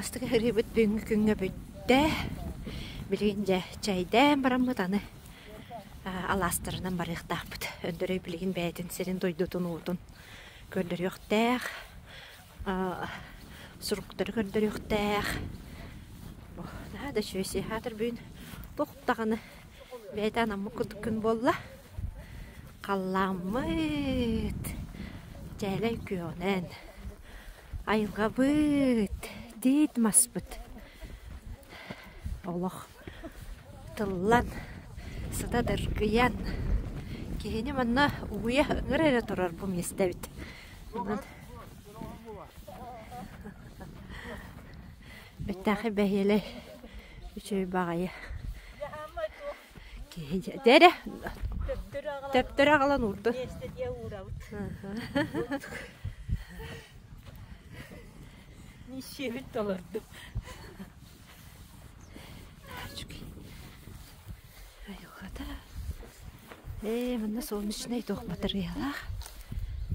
Бастакы сырыыбыт бүгүҥҥү күҥҥэ бүттэ. Билигин дьэ чэйдээн бараммыт аны алаастарынан барыахтаахпыт. Өндөрөй билигин бэйэтин сирин-дойдутун уутун көрдөрүөхтээх, суруктары көрдөрүөхтээх. Наһаа да үчүгэй сиһаатар бүгүн туох даҕаны бэйэтэ анаммыт курдук күн буолла. Халлааммыт чээлэй күөҕүнэн Айылҕабыт, тиит маспыт олох тыллан, сыта дыргыйан, киһини манна угуйа ыҥыра эрэ турар бу миэстэ эбит. Онон бэттээхэй бэһиэлэй үчүгэй баҕайы Киһи дьэ эрэ төптөрү аҕалан уурду. Нищебит толордум. Айылҕата. Ээ, манна солнечнай туох батарыйалаах.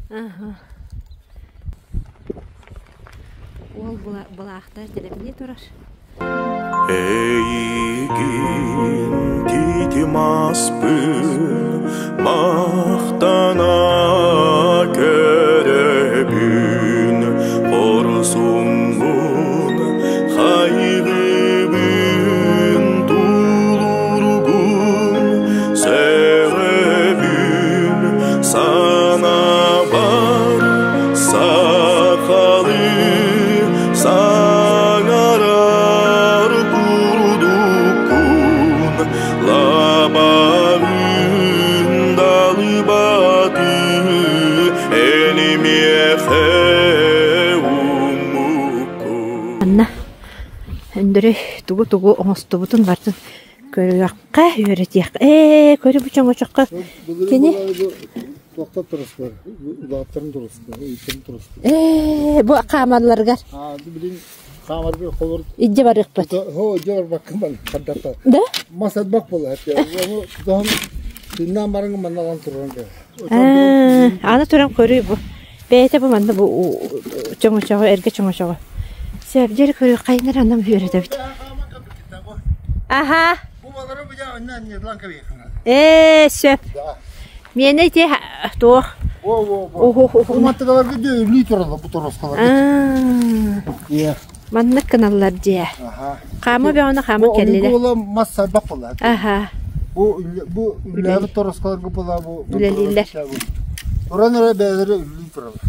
Аха. Уол былаахтар тэлэбинии турар. Эйигин титим аспын махтана көрөбүн хорсуҥҥун хайгыыбын тулуургун сөҕөбүн санаабар сахалыы саҥарар курдуккун лабаҕын далыбатыы эн миэхэ уммуккун Манна Өндөрөй тугу-тугу оҥостубутун барытын Көрүөххэ, үөрэтиэххэ. Ээ, көрү бу чоҥочоххо кини Туохтан туруспар, улааттарын туруспар, ыйыттарын туруспар. Ээ, бу хаамалларыгар. Аа, билин хаамарга холор. Идже барыахпыт. Хо, идже барбаккын бар, хардата. Да? Мас атбак буола. Ону тутаһан түннээн бараҥ манна алан туран Аа, аны туран көрүй бу. Бэйэтэ бу манна бу чоҥочоҕо, эргэ чоҥочоҕо. Сөп, дьэри көрүү хайынар анам үөрэтэбит. Аха. Ээ, сөп. Миэнэ ити туох? Маттыгаларга өлүү тураллар бу тороскалар. Маннык гыналлар дьиэ. Хаама бөҕөнө хаама кэллилэр. Бу мас сайбах буолла. Аха. Бу бу үлэлээбит тороскаларга була бу үлэлииллэр. Туран эрэ бэйэлэрэ үлэлии тураллар.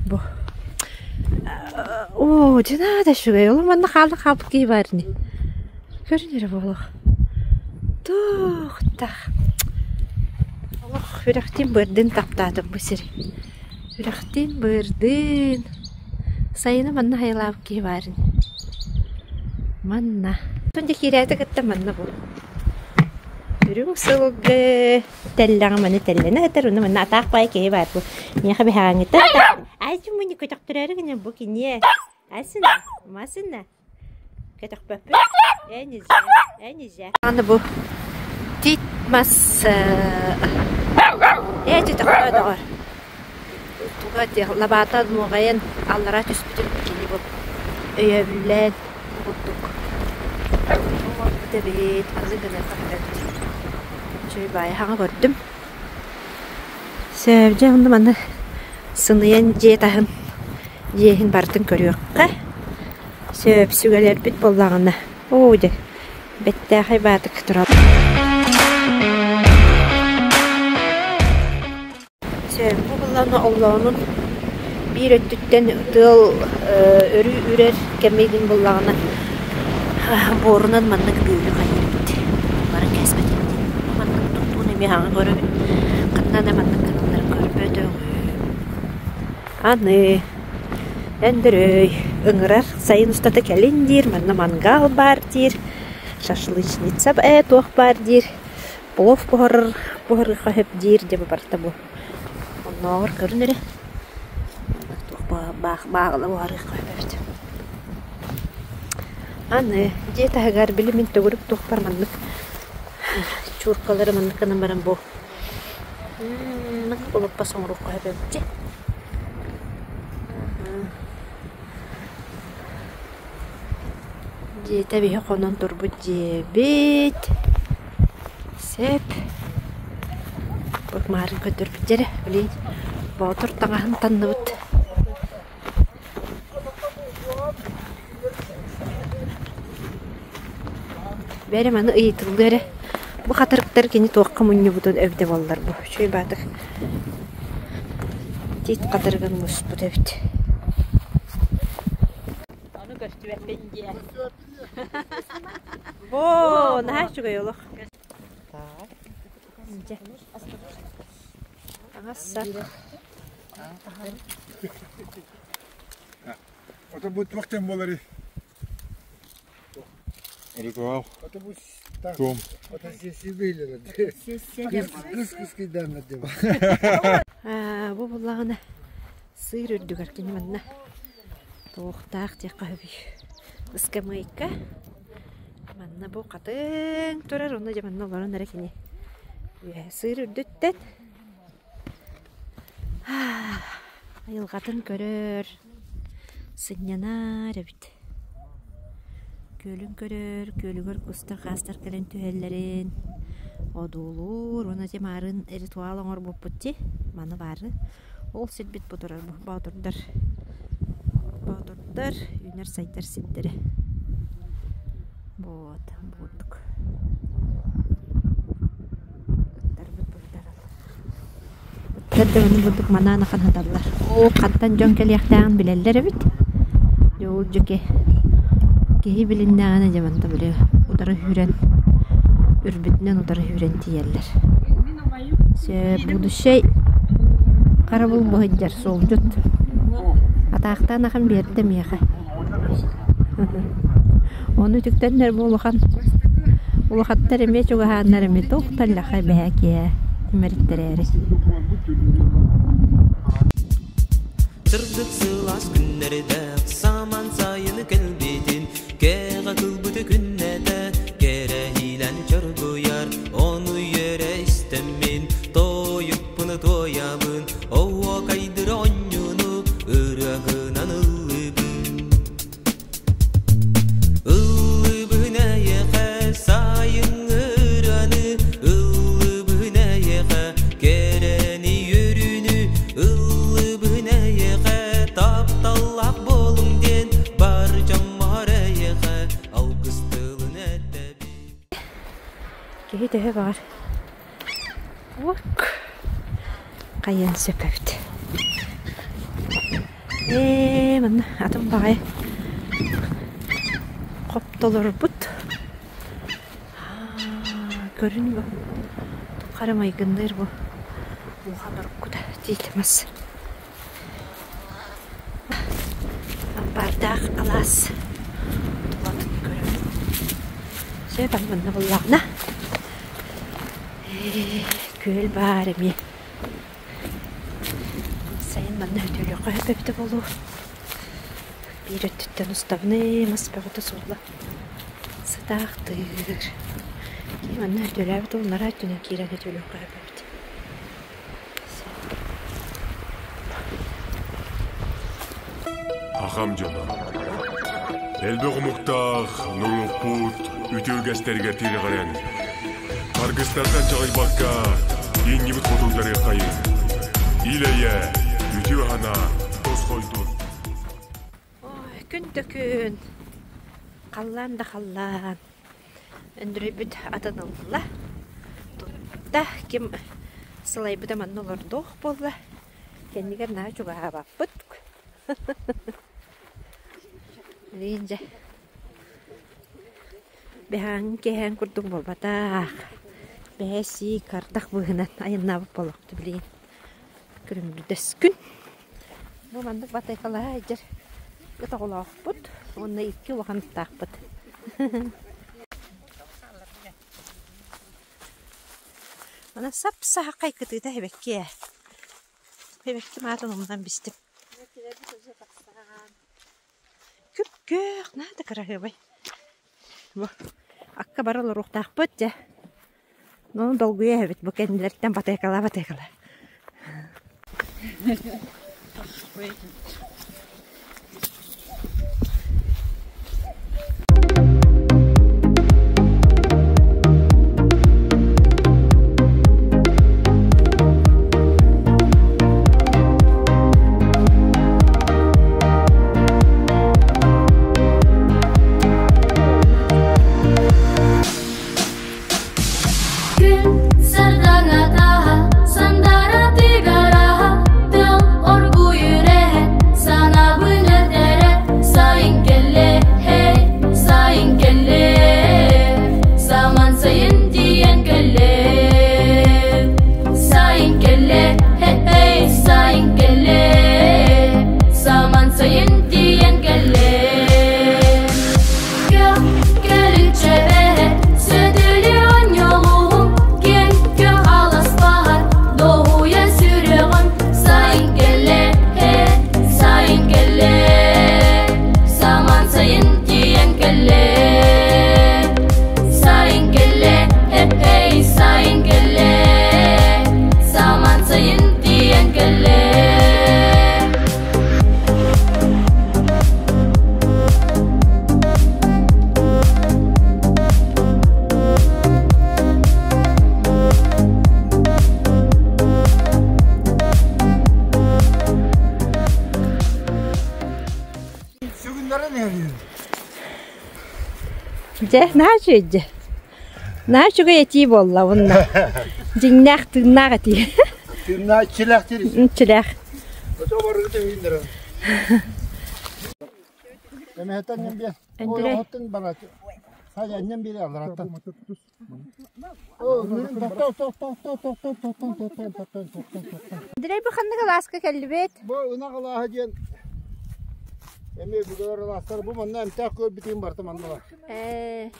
Бу Оо, дьэ наада үчүгэй. Ол манна хаалла хаалбыт киһи баар ини. Көрүн эрэ буолуох. Туохтах. Олох үрэхтиин бырдын таптаатым бу сири. Үрэхтиин бырдын. Сайыны манна хайалаабыт киһи баар ини. Манна. Дьэ киирээти кытта манна бу. Үрүҥ сылгы тэллэҕэ маны тэллэнэ сытар, уну манна атаах баай киһи баар бу. Миэхэ бэһэҕэҥҥиттэн Ай муни көтөхтөрөөрү гына бу киниэ. Асына, масына. Көтөхпөппүт. Э нельзя, э нельзя. Аны бу тиит мас э көтөхтөө доҕор. Туга лабаата нуоҕайан аллара түспүтүн кини бу өйөбүллээн курдук оҥорбут эбит, аны гыныахха эбит. Үчүгэй баайы хаҥа көрдүм. Сөп, дьэ онно манна сыныйан дьиэ таһын дьиэһин барытын көрүөххэ. Сөп, сүгэлэрбит буоллаҕына, оо дьэ, бэттээхэй баатык турар. Бу былаана оллоонун биир өттүттэн тыал өрүү үрэр кэмигин буллаҕына буорунан маннык бүүрү хайыырбыт баран кээспэтим дии. Маннык туттууну эмиэ хаҥа көрөбүн. Ханна да маннык гыналларын көрбөтөҕүм. Аны Өндөрөй ыҥырар сайын устата кэлин диир, манна мангал баар диир, шашлычница ээ туох баар диир. Плов буһарар буһарыахха сөп диир дьэ барыта бу оннооҕор көрүн эрэ туох баах бааҕына буһарыахха сөп эбит Аны дьиэ таһыгар били мин төгүрүк туохпар маннык чууркалары маннык гынан баран бу. Маннык олоппос оҥоруохха сөп эбит дии. Дьиэтэ биһи хонон турбут дьиэбит. Сөп. Маарын көрдөрбүт дьэрэ, блин, боотур таҥаһын танныбыт. Бээрэ маны ыйытыллыа эрэ. Бу хатырыктар кини туохха мунньубутун эбитэ буоллар бу. Үчүгэй баатык тиит хатырыгын муспут эбит. Ону көстүбэппин диэн. Оо, наһаа үчүгэй олох. Дьэ. Таҥас-сап. Ото бу туох диэн буоларый? Ритуал. Ото бу так. Том. Ото сессия бейлер. Кыс кыс кыйдааннар деп. Бу буллаҕына сыыр үрдүгэр кини манна туохтаах диэххэ сөбүй. Ыскамыайка. Манна бу хатыҥ турар, онно дьэ манна олорон эрэ кини үөһэ сыыр үрдүттэн Айылҕатын көрөр, сынньанар эбит. Күөлүн көрөр, күөлүгэр кустар, хаастар кэлэн түһэллэрин одуулуур уонна ити маарын ритуал оҥорбуппут дии, маны баары. Ол сирбит бу турар боотурдар, боотурдар үүнэр-сайдар сирдэрэ. Вот, бу курдук. Ыттарбыт быктарал. Ыттар да ону бурдук манаан ахан сыталлар. Оо, хантан дьон кэлиэхтээҕин билэллэр эбит. Дьэ ол дьэки киһи билиннэҕинэ дьэ манна били утары сүүрэн үрбүтүнэн утары сүүрэн тиийэллэр. Сөп, будущай харабыл бу сылдьар суолдьут. Атаахтаан ахан биэрдэ миэхэ. Ону үтүктэннэр бу улахан улахаттар эмиэ чугаһааннар эмиэ туох таллаха эбэһээ киэһэ имэриттэрээри. Сырдык сылаас күннэрдээх саман сайыны кэлбитин кэҕэ кылбыты күннэтэ кэрэһиилэн чоргуйар ону үөрэ истэммин тойукпуну туойабын оһуокайдыр оонньууну ырыаһынан ыллыыбын Ыллыыбын эйиэхэ сайыҥҥы ырыаны, ыллыыбын эйиэхэ кэрэни үөрүүнү, ыллыыбын эйиэхэ тапталлаах буолуҥ диэн бар дьоммор эйиэхэ алгыс тылын этэбин. Киһи төһө баҕар Уок хайыан сөп эбит. Ээ, манна атын баҕайы хоптолорбут. Көрүн бу хара майгынныыр бу улахан оруккута тиит мас. Ампаардаах алаас тулатын көрөбүн. Сөп аны манна буллаҕына Күөл баар эмиэ. Сайын манна өтүүлүөххэ сөп эбитэ буолуо. Биир өттүттэн устабыный, мас бөҕөтө суулла сытаахтыыр. Киһи манна өтүүлээбит уоннара өттүнэн киирэн өтүүлүөххэ сөп эбит. Ахам дьоно. Элбэх омуктаах норуоппут үтүө үгэстэригэр тирэҕирэн, харгыстартан чаҕыйбакка иннибит хотулларыаххайыҥ. Ил-эйэ, үтүө санаа тосхойдун. Ой, күн да күн, халлаан да халлаан. Өндөрөйбүт атын ылла. Тутта ким сылайбыта манна олордуох буолла. Кэннигэр наһаа чугаһаабаппыт. Билигин дьэ бэһээҥҥи киэһээҥ курдук буолбатах. Бэһээ сиик ардах быыһынан айаннаабыт буолуохпут билигин. Күрүмүрдэс күн. Бу маннык батайкалаһа сылдьар ыт оҕолоохпут уонна икки улахан ыттаахпыт. Манан сап-саһаххай кытыыта эбэкки ээ. Эбэкким аатын умнан бистим. Күп-күөх, наһаа да кыраһыабай. Бу акка бара олоруохтаахпыт дьэ. Ону долгуйа эбит бу кэннилэриттэн батыакалаа-батыакалаа. Күн сардаҥатаһа, сандара тыгараһа, тыл оргуйурэһэ, санаабын этэрэ, сайын кэллэ, hey, сайын кэллэ, саман сайын тиийэн кэллэ, сайын кэллэ, hey, hey, сайын кэллэ, саман сайын тиийэн кэллэ. Дьэ, наһаа үчүгэй дьэ. Наһаа үчүгэй этии буолла уонна дьиҥнээх тыыннаах этии. Тыыннаах иччилээх диир. Иччилээх. Ото барыгыта үүннэрэн. Эмэһэтэн ньэн биэ. Андрей. Оттон барат. Сая ньэн биэ алараттан. Андрей бу ханнык алааска кэллибит? Бу ынах алааһа диэн эмиэ бүгүлэр алаастар бу манна эмтээх көрбүтүн барыта манна бар. Ээ,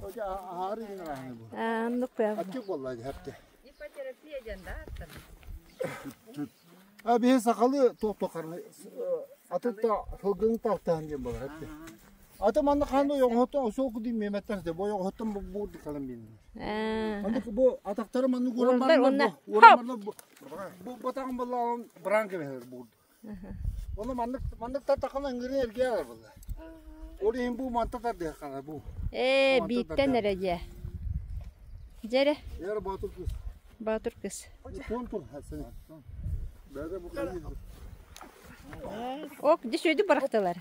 Аһаары иҥэр бу. оннук быа. Аччык буолла дьэхте. А биһи сахалы туох-туоххарны атытта сылгыны талтаһан диэн буолар этте. Аты манна хаан ойоҕоһоттон осуол кудин миэмэттэр де бу ойоҕоһоттон бу калан биин. Маннык бу атахтары маннык уран бараннар бу уран бараннар бу батаҕын баллаан браан кэбиһэр буурду. Оны маннык маннык тартахана ыҥырын эргиэ булла. Ол иһин бу манта тардыаххана бу. Ээ, бииртэн эрэ дьэ. Дьэрэ. Эр Боотур кыыс. Боотур кыыс. Туон тур Бэдэ бу Ок, дьэ сүөдү бырахтылар.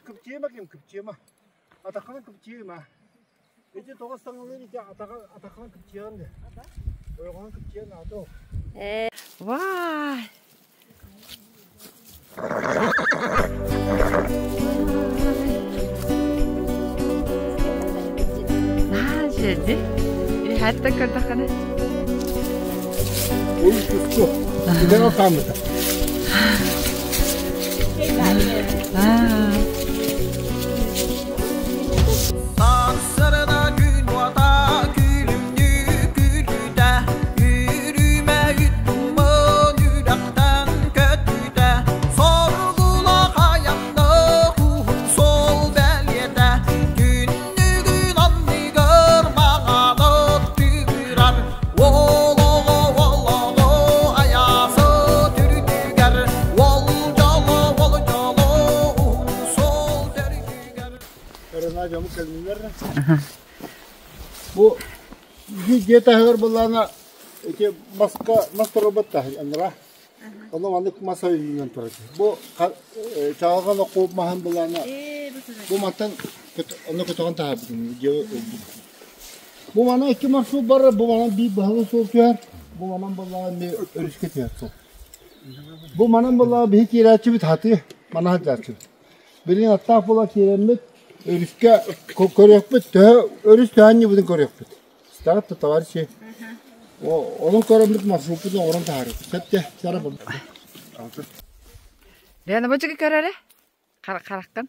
Кыпчыма ким кыпчыма. Атаххана кыпчыма. Ити тоҕус таҥалыыр ити атаххана кыпчыан де. Ойоҕоһун кыпчыан ато. Ээ, вай. Наһаа үчүгэйди. Үһэттэн көрдөххүнэ. Олус тусту. Киден хааммыта. Сарсарына күн уота күлүмнүү күлүтэ Үрүмэ үттуммун үрэхтэн көтүтэ Соргула хайанных уһун суол бэлиэтэ Түннүгүн анныгар маҥанат тыгырар Олоҕо олоҕо айаасы түрдүгэр Ол дьоло ол дьоло уһун суол төрдүгэр Эрена дьому кэллилэр. Бу дьиэ таһыгар былаана ити маска мас турбат таһы анара. Онно маннык мас ойуунан турар. Бу чаҕылҕан окуу маһын былаана бу мантан онно көтөҕөн таһаарбытым дьиэ өлбүт. Бу манан икки маршрут бар, бу манан биир баһылы суол түһэр, бу манан былаана эмиэ өрүскэ түһэр суол. Бу манан былаана биһи киирээччибит хатыы, манан сылдьааччыбыт. Билигин аттаах буола киирэммит, өрүскэ көрүөхпүт, төһө өрүс төһө анньыбытын көрүөхпүт. Стаҕыт да товарищи. Онон көрөммүт маршруппутун оҥорон таһаарыахпыт. Сөп дьэ, сара Лена бу чыгы көр эрэ. Хараххын.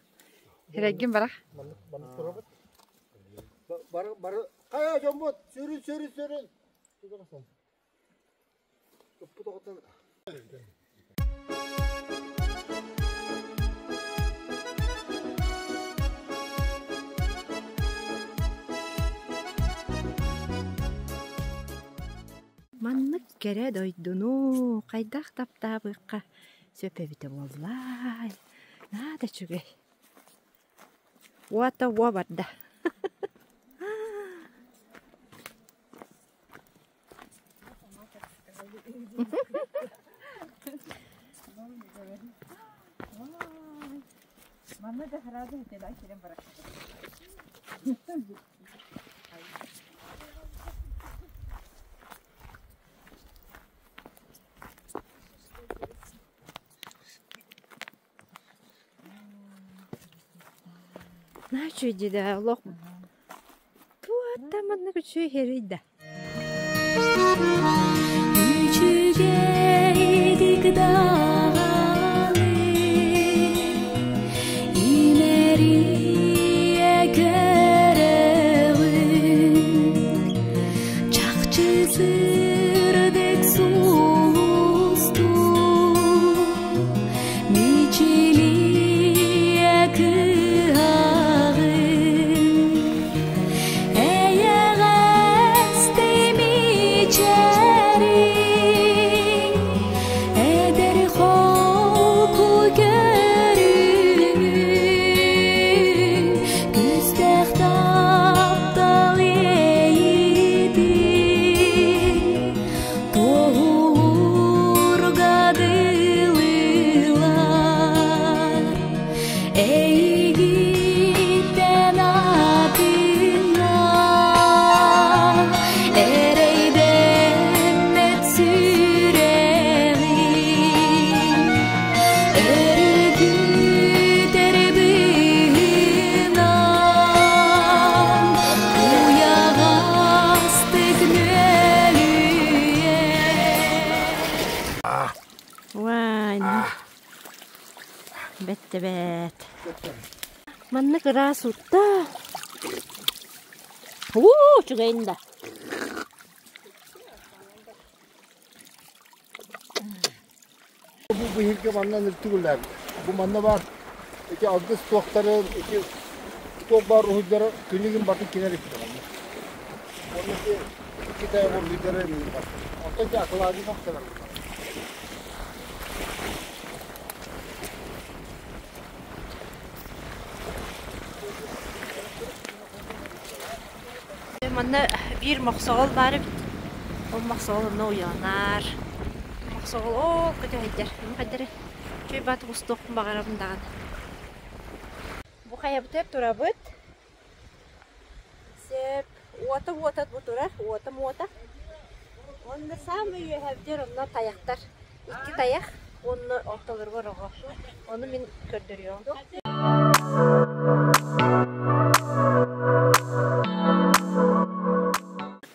Сирэйгин барах. Маннык турабыт. Бары бары хайа дьоммут сүрүн сүрүн сүрүн. Ыппыт оҕотун кэрэ дойдуну хайдах таптаабыахха сөп эбитэ буоллай. Наада үчүгэй. Уота уо барда. Манна да сразу кэлэн барар. Наһаа үчүгэй дии да олох туох маннык үчүгэй иһэрий да. Үчүгэйдик даҕаны имэрийэ көрөҕүн чахчы сырдык сулустуу мичилийэ кыһаҕын эйэҕэстий мичэриҥ эдэр холку көрүҥүҥ күүстээх таптал иэйиитин туоһулуурга дылылар эйигиттэн атына эрэйдэммэт сүрэҕиҥ өрүкүтэр быһыынан уйаҕастык нүөлүйэр Вай, бэттэ бэт. Маннык ыраас утта. Уу, үчүгэйин да. Бу быһыырга манна ныртыгылар. Бу манна бар ити алгыс туохтарын, ити туох баар уһуйдара күнүгүн батын кинер иппитэ манна. Онно ити Китай уруһуйдара эмиэ бар. Онтон ити акылаады тахсалар. Манна биир мохсоҕол баар эбит. Ол мохсоҕол онно уйаланар. Мохсоҕол оо көтө сылдьар. Ону хайдары үчүгэй баатык устуохпун баҕарабын даҕаны. Бу хайабытыгар турабыт. Сөп. Уота-уота бу турар. Уота-муота. Уонна саамай үөһэбитигэр онно тайахтар. Икки тайах уонна ортолоругар оҕо. Ону мин көрдөрүөҕүм.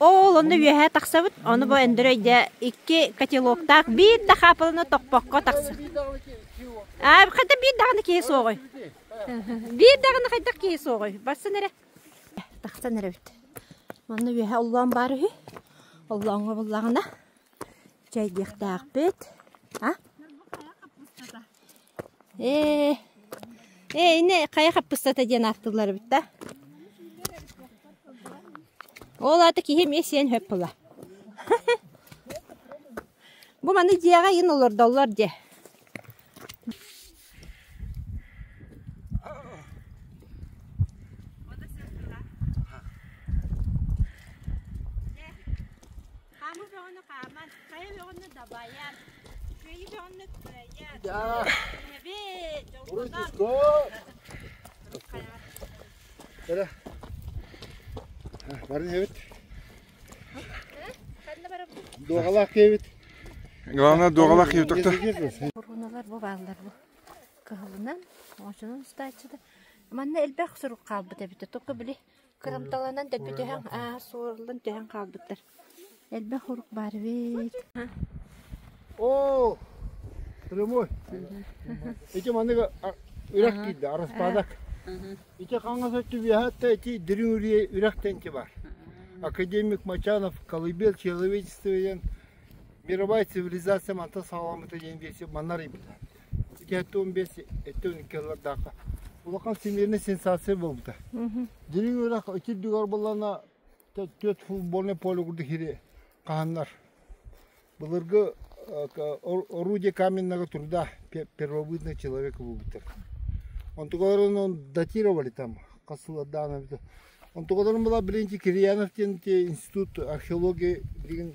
Ол онно үөһэ тахсабыт, ону бу Өндөрөйдө икки котелоктаах биир да хаапыланы тохпокко тахсар. Аа, хата биир даҕаны киһи суоҕуй. Биир даҕаны хайдах киһи суоҕуй? Барсан эрэ. Тахсан эрэбит. Манна үөһэ оллоон баар үһү. Оллооҥҥо буллаҕына чэйдиэхтээхпит. А? Ээ, ээ, ини хайа хаппыстата диэн ааттыыллар эбит да. Ол аата киһи эмиэ сиэн хөп була. Бу маны дьиэҕэ иин олордоллор дьэ. Хаамыы бөҕөнү хааман, хайа бөҕөнү дабайан, кыайыы бөҕөнү кыайан, эбит, дьоллонон. Эрэ. Барын эбит. Дуоҕалаах киэбит. Главное, дуоҕалаах киһи тохто. Хоруналар бу бааллар бу. Кыһылынан, оҥочонон устааччыта. Манна элбэх сурук хаалбыт эбит. Только били Кырамталанан дэлби түһэн, аа, суоруллан түһэн хаалбыттар. Элбэх урук баар эбит. Оо, прямой. Ити маннык үрэх киирдэ, распадок. Ити хаҥас өттү ити дириҥ үрэх тэнти бар. Академик Мочанов колыбель человечества диэн мировая цивилизация манта саҕаламмыта диэн биэси манна арыйбыта. Ити 15 12 ыллардаахха улахан всемирный сенсация буолбута. Дириҥ үрэх ити үрдүгэр буоллаҕына түөрт футбольный поле курдук сири хаһаннар. Былыргы орудие каменного труда первобытный человек булбуттар. Онтугаларын датировали там хасылардаан эбит. Онтугаларын была билинчи Кирьянов диэн институт археологии билигин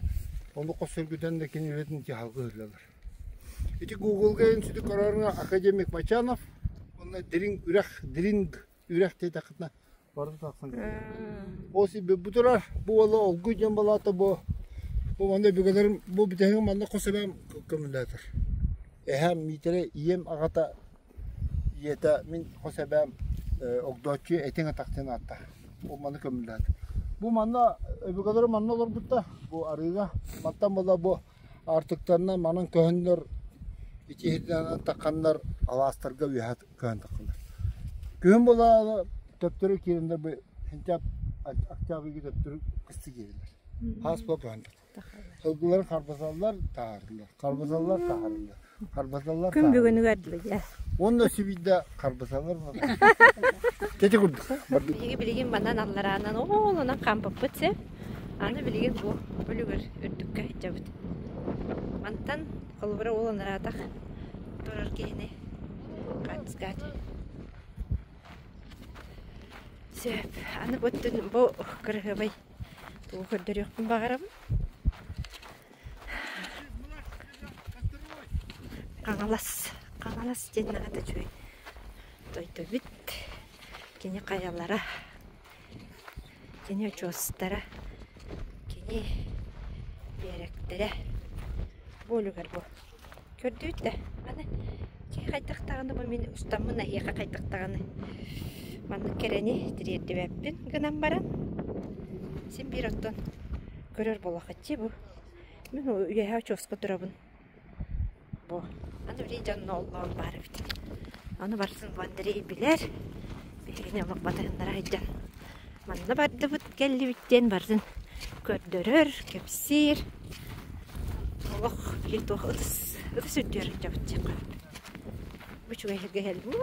ону хос сөргүтэн да кини үлэтин халгы ыһыллалар. Ити Google-га институт көрөрүҥэ академик Мачанов онно дириҥ үрэх диринг үрэх диэтэххитинэ барыта тахсан кэлэр. Ол сирбит бу турар, бу уола Олгуй диэн балаата бу бу манна өбүгэлэрим бу бүтэһигин манна хос эбээм көмүлээтэр. Эһээм Миитэрэй ийэм аҕата ийэтэ мин хос эбээм Огдооччу этиҥ атах диэн ааттаах. Бу маны көмүлээтэ. Бу манна өбүгэлэрим манна олорбуттар бу арыыга. Мантан була бу аартыктарынан манан көһөннөр ити иһитинэн тахханнар алаастарга үөһэ көһөн тахханнар. Күһүн буолаалы төптөрү киирэннэр бу сентябрь октябрьга төптөрү кыстыы киирэллэр. Хаас буола көһөн таххаллар. Сылгыларын харбасаллар таһаарыллар. Харбасаллар таһаарыллар. Харбасаллар Күн бүгүнүгэр дылы дьэ. Уонна сүбүйдэ харбасаллар Кэти курдук. Биһиги билигин манан аллараанан оолунан хаампыппыт сэ. Аны билигин бу үлүгэр үрдүккэ сылдьабыт. Мантан холобура уол анараатах турар киһини хаартыскаҕа Сөп. Аны бу өттүн бу кыраһыабай тугу көрдөрүөхпүн баҕарабын. Хаҥалас, Хаҥалас диэн аата үчүгэй дойдубут. Кини хайалара, кини очуостара, кини биэрэктэрэ. Бу үлүгэр бу. Көрдүүт да, аны киһи хайдах даҕаны бу мин устаммын эһиэхэ хайдах даҕаны маннык кэрэни тириэрдибэппин гынан баран син биир оттон көрөр буолахаччы бу. Мин үөһээ очуоска турабын. Бу аны били дьонно оллоон баар эбит. Аны барсын бу Андрей билэр. Биһигини олох батыһыннара сылдьан манна бардыбыт кэллибит диэн барытын көрдөрөр, кэпсиир. Олох били туох ытыс ытыс үрдүгэр сылдьабыт диэххэ сөп. Бу үчүгэй сиргэ кэллим.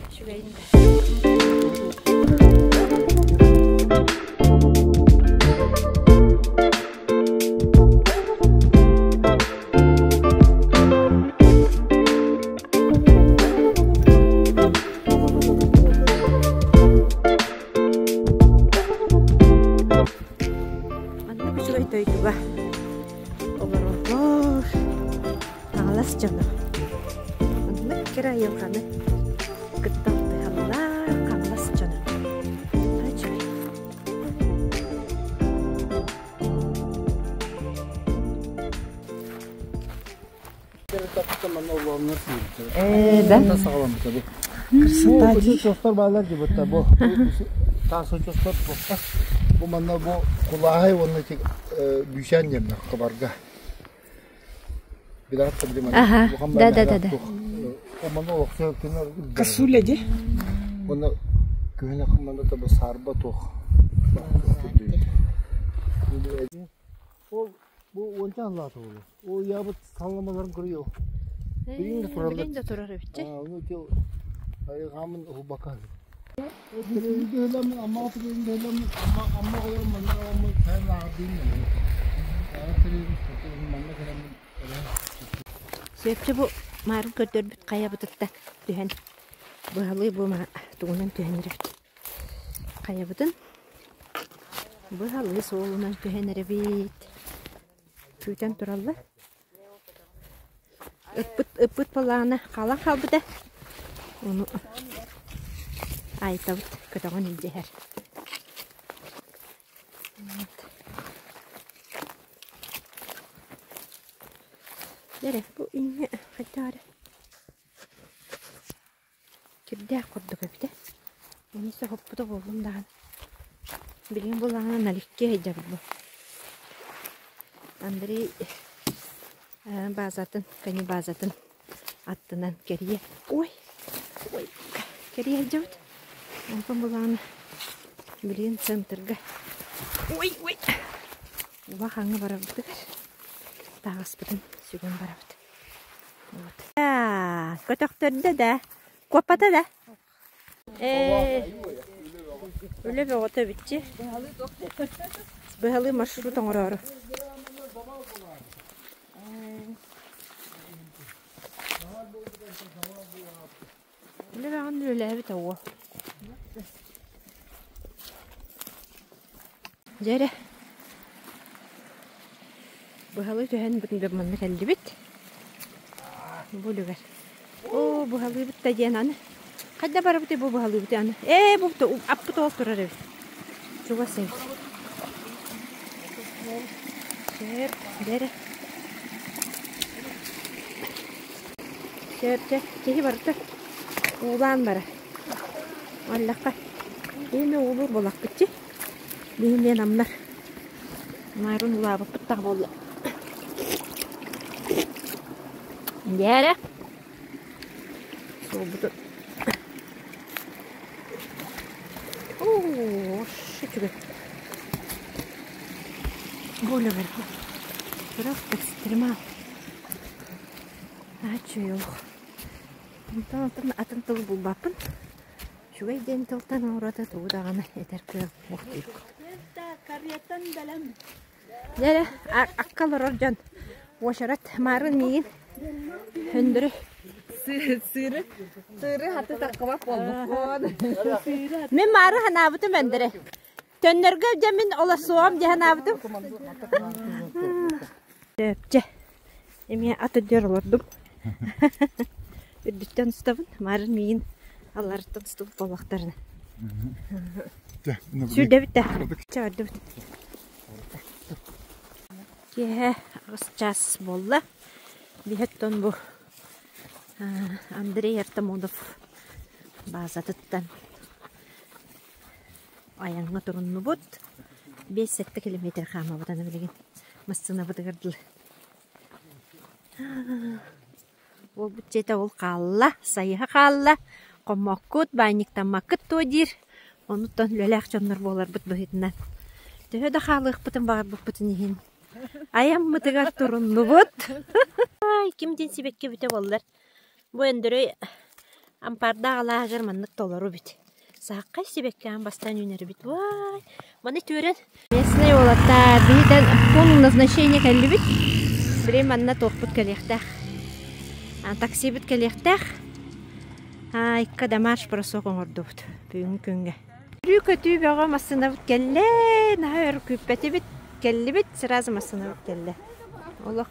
Үчүгэйин да. Маннык үчүгэй дойдуга олороллор Хаҥалас дьоно. Маннык кэрэ айылҕаны кытта алтыһаллар Хаҥалас дьоно. Үчүгэй. Ээ, да? Саҕаламмыта бу. Красота дии. Очуостар баалар дии бу. Таас очуостар туохта. Бу манна бу кулааһай уонна бүүсээн диэмнэр хабарга. Аха, да да да да. Косуля дии. Уонна күһүн ахын манна бу саарба туох. Ол бу уонча аллаата буолуо. Ол ябыт салламаларын көрүө. Билин да тураллар. Билин да турар эбит. Ону тил айҕамын уһубака. Сөпчө бу маарын көрдөрбүт хайабытыттан түһэн быһалыы бу тугунан түһэн эрэбит. Хайабытын быһалыы суолунан түһэн эрэбит. Күүтэн тураллар. Ыппыт, ыппыт балаҕана хаалан хаалбыта. Ону Айтабыт көтөҕөн илдьэ иһэр. Эрэ, бу инньэ хайдах эрэ Кирдээх курдук эбитэ. Эмиэ соһуппута буоллум даҕаны. Билигин буоллаҕына налегке сылдьабыт бу. Андрей базатын, кини базатын аттынан кэрийэ. Ой, ой, кэрийэ сылдьабыт. Онтон буоллаҕына билигин центрга. Ой, ой, улахаҥҥа барарбытыгар таҕаспытын сүгэн барабыт. Вот. Көтөхтөрдө да, куоппата да. Ээ, үлэ бөҕөтө эбитчи. Быһалыы маршрут оҥороору. Үлэ бөҕөнү үлэлээбит уол. Дьэ эрэ, быһалыы түһэн манна кэллибит. Бу үлүгэр. Оо, быһалыыбыт да диэн аны. Хайда барабытый бу быһалыыбыт аны. Ээ, бу аппыт ол турар эбит. Чугас эбит. Сөп, дьэ эрэ. Сөп, дьэ, киһи барыта уулаан барар. Аллахха, иһин уулуур буолахпытчы. Биһи намнар. Маарын улаабыппыт таҕа буолла. Дьээрэ. Суолбутун. Оо, үчүгэй. Бу үлүгэр. Просто экстремал. Аччый олох. Онтон атын атын тыл булбаппын. Үчүгэй диэн тылтан ураты тугу даҕаны этэр кыах суох диир. Дьэ, акка олорор дьон уочарат маарын миигин өндөрү Сыыры, сыыры хаты таккыбат буолбуккун. Мин маары ханаабытым өндөрү. Төннөргө дьэ мин олосуом дьэ ханаабытым. Дьэ, эмиэ ат үрдүгэр олордум. Үрдүттэн устабын, маарын миигин алларыттан устубут буоллахтарына. Сүүрдэбит да. Чэ, бардыбыт. Киэһэ 8 чаас буолла. Биһэттон бу Андрей Артамонов баазатыттан айаҥҥа туруннубут. 5-7 километр хаамабыт аны билигин массыынабытыгар дылы. Уолбут дьиэтэ ол хаалла, сайыһа хаалла, хоммоккут, баанньыктаммаккыт дуо диир. Онуттан үлэлээх дьоннор буоларбыт быһыытынан төһө да хаалыахпытын баҕарбыппытын иһин айаммытыгар туруннубут. Ай, ким диэн сибэкки бүтэ буоллар. Бу Өндөрөй ампаардаах алааһыгар маннык толору эбит. Сааххай сибэкки аан бастаан үүнэрбит. Уай, маны түөрэн местный уолаттар биһитэн пункт назначения кэллибит. Билигин манна туохпут кэлиэхтээх. Таксибыт кэлиэхтээх. Айка да марш бросок оҥордубут бүгүҥҥү күҥҥэ. Өрүү-көтүү бөҕө массыынабыт кэллэ. Наһаа өр күүппэтибит. Кэллибит, сразу массыынабыт кэллэ. Олох.